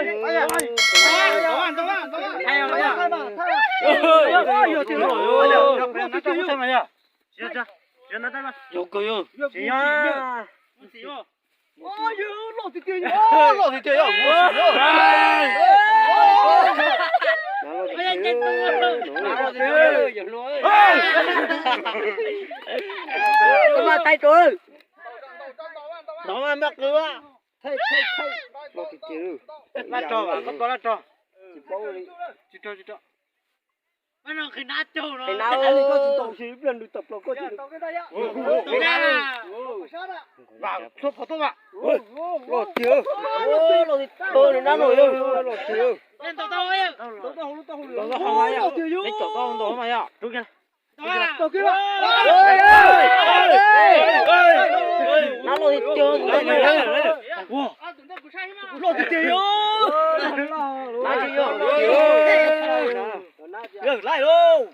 Loj tiag tiag yog. Thaij rau. Loj tiag tiag. Laj rog, koj tua laj rog. Tsis rog, tsis rog. Qhia nab, koj tsis tau, ib pliag nws tawm plaws koj tsis tau. Loj tiag. Nab loj, loj tiag. Nab loj tiag. Loj tiag tiag. Laij lauj.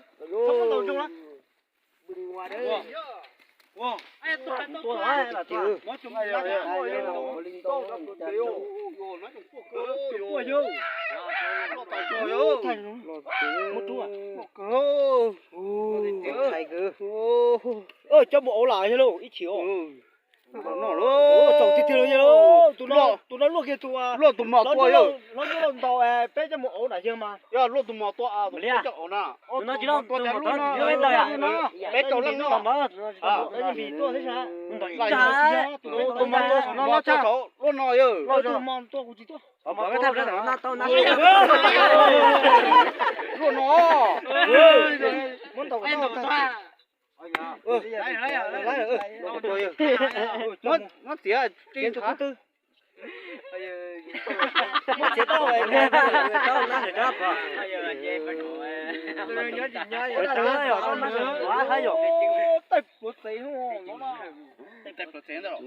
Coj mus auv lam yog lauj, ib chim os. Txaus tiag tiag lauj. Tus no luaj kiag tus, luaj tus mos tua yog. Hlob Ntsuab Lauj ntaus peb coj mus auv nram yawg mas. Yog luaj tus mos tua, tus no tsis luaj, tus mos tua, peb rau leej no. Tus mos tua saum no, luaj no yog. Luaj no. Muab ntaus, muab txiav tsis ntshav. Taij pluav txev, taij pluav txev ntawd los.